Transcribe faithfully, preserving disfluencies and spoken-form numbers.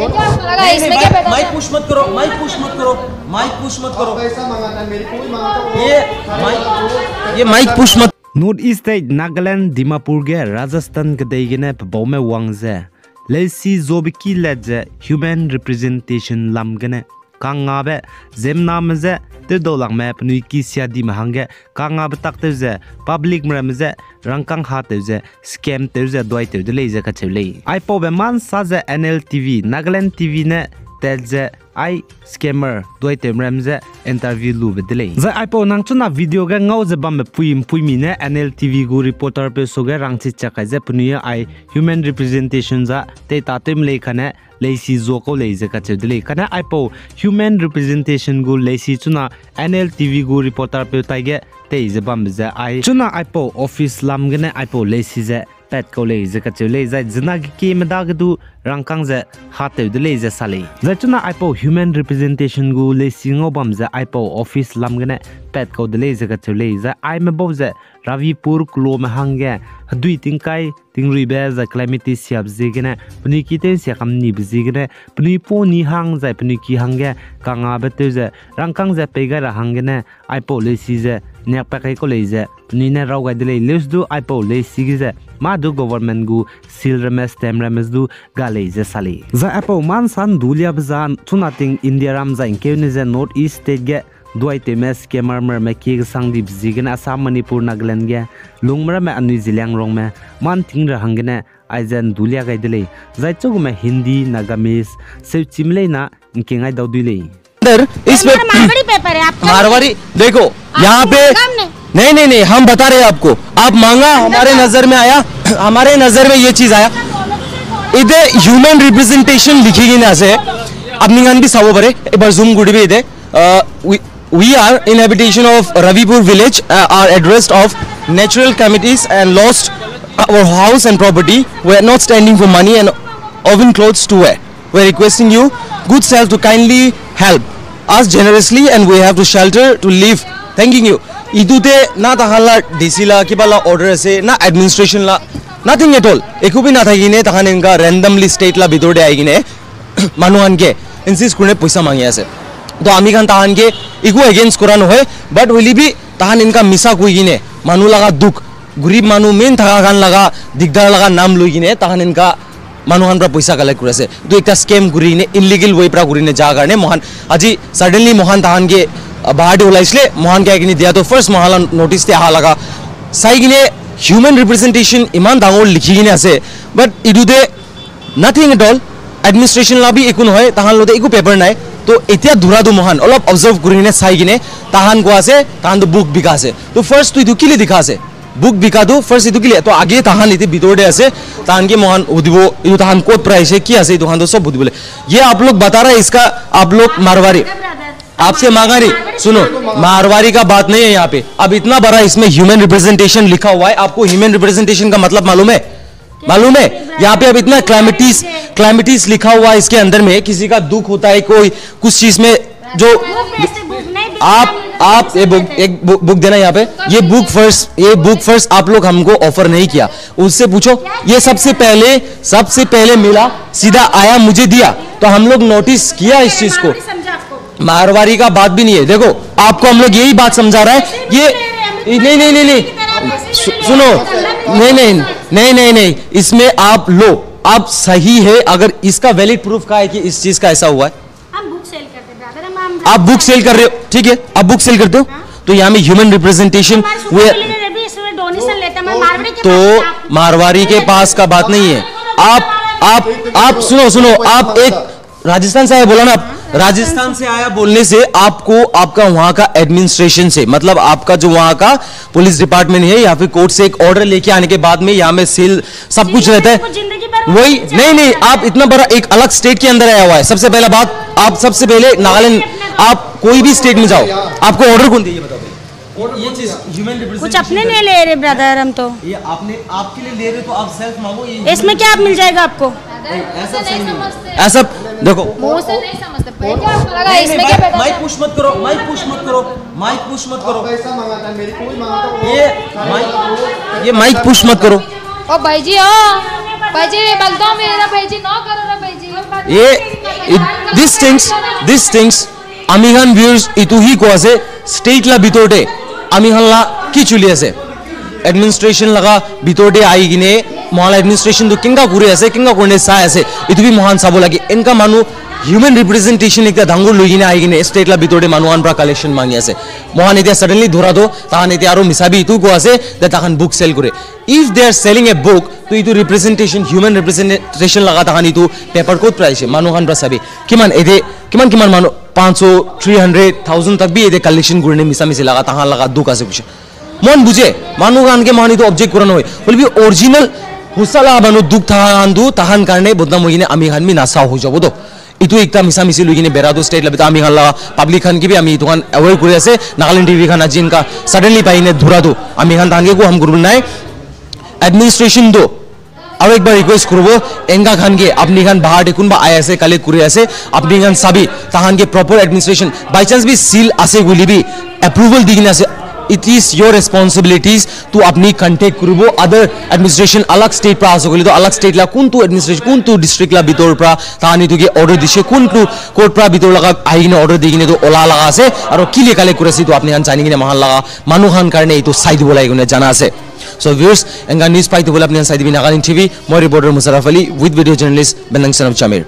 क्या आपको लगा नहीं, इसमें नहीं, क्या माइक, बैठा माइक था? पुश मत करो, माइक पुश मत करो, माइक पुश मत करो। आप पैसा मांगा था, मेरे को ही मांगा था, वो ये माइक, ये माइक पुश मत। North East State Nagaland Dimapur ge Rajasthan kedei gene pebaume wang ze, leisi zobe ki let ze human representation lam gene kangngabe, ziemmename je, tewdaulangme penui ki siadime hangge kangngabe tak tew ze, public me ramme je, rangkâng ha tew ze, scam tew ze, duai tew de lei ze kacheu lei. Aipaube mansa ze N L T V, Nagaland T V ne tat ze, ai scammer duai tew me ramme je interview lube de lei. Zai aipau nang chuna video ge ngau ze bambe pui mpuimi ne N L T V gu reporter peu suge rangchi chak kai ze penui ai human representation za tei ta tew me lei kane leisi zo kau lei ze kacheu de lei. Kane aipau human representation gu leisi chuna N L T V gu reporter peu taige tei ze bambe ze ai chuna aipau office lam gene aipau leisi ze pat kau lei ze kacheu lei. Zai zena ge kieme dage du rangkâng ze ha tew de lei ze sa lei. Zai chuna aipau human representation gu leisi ngau bam ze aipau office lam gene pat kau de lei ze kacheu lei. Zai aime bau ze Ravipur kelome hangge hedui tingkai tingruibe zai calamity siabe ziegene penui ki tew nsia kam nibe ziegene penui pau ni hang zai penui ki hangge kangngabe tew ze rangkâng ze pei gai ra hanggene aipau leisi ze niak pa kai kau lei ze penui ne raw gai de lei. Leus du aipau leisi ge ze mâ du government gu seal ramme stamp ramme du ga lei ze sa lei. Zai aipau mansa nduliabe za chuna ting India ram zai ngkeune ze North East State ge duai tewme scammer me ramme kie kesang dibe ziegene Assam, Manipur, Nagaland ge lungme ramme anui Zeliangrongme man ting ra hanggene aize ndulia gai de lei. Zai chugume Hindi, Nagamese, seuchime leina ngking ai dau dui lei. अंदर इस पे मारवाड़ी पेपर है आपका? मारवाड़ी, देखो, आप यहाँ पे मांगा हमने? नहीं, नहीं, नहीं, हम बता रहे हैं आपको। आप मांगा, हमारे नजर में आया, हमारे नजर में ये चीज आया। इधर ह्यूमन रिप्रेजेंटेशन लिखी गई ना से, अपनी गान भी सावो बरे, एक बार जूम गुड़ी भी दे। Uh, we, we are inhabitation of Ravipur village, uh, are addressed of natural calamities and lost our house and property. We are not standing for money and oven clothes to wear. We are requesting you, good self, to kindly help us generously and we have to shelter to live. Thanking you. Idute na tahan la D C la, kiba la order ase, na administration la, nothing at all. Eku bi na thagine, tahan inka randomly state la bidor de aigine. Manu han ke insist kurine poisa mangi ase. To ami khan tahan ke eku against kora nohoi, but hoile bi tahan inka misa kui kine manu laga duk, gurib manu main thaga khan laga dikdar laga nam lui kine tahan inka manu han pra poisa collect kuri ase. To ekta scam kuri kine illegal way pra kuri kine ja karne mohan aji suddenly mohan tahan ke, uh, bahar de ulai sile mohan ke kine dia to first mohan la notice te aha laga sai kine human representation iman dangor likhi kine ase. But idute nothing at all. Administration la bi eku nohoi, tahan lo de eku paper nai. To etia dura du mohan olop observe kuri kine sai kine tahan kua ase, tahan du book bika ase. To first tu idu kile dikha ase. Book bika du first idu kile. To age tahan iti bidor de ase. Tahan ke mohan udibo, idu tahan court price hai ki ase, idu han du sob udibo le. ये आप लोग बता रहा है, इसका आप लोग मारवाड़ी। आपसे मांगा नहीं, सुनो, मारवाड़ी का बात नहीं है यहाँ पे। अब इतना बड़ा इसमें ह्यूमन रिप्रेजेंटेशन लिखा हुआ है, आपको ह्यूमन रिप्रेजेंटेशन का मतलब मालूम है? मालूम है? यहाँ पे अब इतना क्लैमिटीज, क्लैमिटीज लिखा हुआ है इसके अंदर में, किसी का दुख होता है, कोई कुछ चीज में जो आप, आप ये बुक, एक बु-, बुक देना यहाँ पे। ये बुक फर्स्ट, ये बुक फर्स्ट आप लोग हमको ऑफर नहीं किया, उससे पूछो। ये सबसे पहले, सबसे पहले मिला, सीधा आया, मुझे दिया, तो हम लोग नोटिस किया इस चीज को। मारवाड़ी का बात भी नहीं है। देखो, आपको हम लोग यही बात समझा रहा है। ये, नहीं, नहीं, नहीं, नहीं। सु-, सुनो। नहीं, नहीं, नहीं, नहीं, नहीं। इसमें आप लो, आप सही है। अगर इसका वैलिड प्रूफ क्या है कि इस चीज का ऐसा हुआ है? हम बुक सेल करते हैं, ब्रदर, हम, हम आप बुक सेल कर रहे हो, ठीक है, आप बुक सेल करते हो, हाँ। तो यहाँ में ह्यूमन रिप्रेजेंटेशन हमारे वो सुपीरियर लीडर है भी इसमें डोनेशन लेता है, हमारे मारवाड़ी के तो पास है, आप मारवाड़ी के पास का बात नहीं है। आप, आप, आप सुनो, सुनो, आप एक राजस्थान से आया बोला ना आप? राजस्थान से आया बोलने से आपको आपका वहाँ का एडमिनिस्ट्रेशन से, मतलब आपका जो वहाँ का पुलिस डिपार्टमेंट है या फिर कोर्ट से एक ऑर्डर लेके आने के बाद में यहाँ में सील सब कुछ रहता है। वही, नहीं, नहीं, आप इतना बड़ा एक अलग स्टेट के अंदर आया हुआ है। सबसे पहला बात, आप सबसे पहले नागालैंड, आप कोई भी स्टेट में जाओ, आपको ऑर्डर कौन दिया, ये बताओ भाई। ये चीज ह्यूमन रिप्रेजेंटेशन कुछ अपने नहीं ले रहे ब्रदर हम तो। ये आपने, आपके लिए ले रहे तो आप सेल्फ मांगो, ये इसमें क्या मिल जाएगा आपको? नहीं, ऐसा सही नहीं है। ऐसा देखो। मुंह से नहीं समझते। भाई, क्या आपको लगा? नहीं, नहीं, इसमें क्या माइक, बैठा माइक था? पुश मत करो, माइक पुश मत करो, माइक पुश मत करो। पैसा मांगा था, मेरे को ही मांगा था। ये माइक, ये माइक पुश मत करो। ओ भाई जी, ओ भाई जी, ये बोलता हूँ मेरा भाई जी, ना करो ना भाई जी। E, it, these things, these things, ami khan viewers itu hi kua se, state la bitor de, ami khan la ki chuli ase. Administration laga bitor de aigine, mohan la administration tu kinga kuri ase, kinga kurne sai ase. Itu bi mohan sabo lagi, enka manu human representation ekta danggur luigine aigine, state la bitor de manu khan pra collection mangi ase. Mohan etia suddenly dhura do, tahan etia aro misa bi itu kua ase, de tahan book sell kure. If they are selling a book, to itu representation, human representation laga tahan itu paper kot price, manu khan pra sabi. Kiman ede, kiman kiman manu, panch so, three hundred, thousand tak bi ede collection gurine misa misi laga tahan laga duk ase kusi. Mon buje, manu khan ke mani tu object kura noi. Will be original, husala manu duk tahan du, tahan karne bodna moigine ami khan mi nasa ho jabo do. Itu ekta misa misi luigine bera du state la bita ami khan la public khan ki bi ami itu khan aware kuri ase, Nagaland T V khan ajin ka suddenly paine dhura du. Ami khan tahan ke ku ham guru nai. Administration do. Aro ek bar request kurubo, enga khan ke, apni khan bahar de kunba ai ase, collect kuri ase, apni khan sabi, tahan ke proper administration, by chance bi seal ase guli bi, approval digine ase, it is your responsibilities to apni contact kurubo, other administration alag state pra ase guli to, alag state la kuntu administration, kuntu district la bitor pra, tahan itu ke order dise, kuntu court pra bitor laga aigine order digine to ola laga ase, aro kile collect kuri ase to apni khan jani gine mahan laga, manu khan karne itu sai dibo lai gune jana ase. So viewers, enga news pai tu bulap nian sai dibi Nagaland T V, moi reporter Musharraf Ali with video journalist Benang Son of Jamir.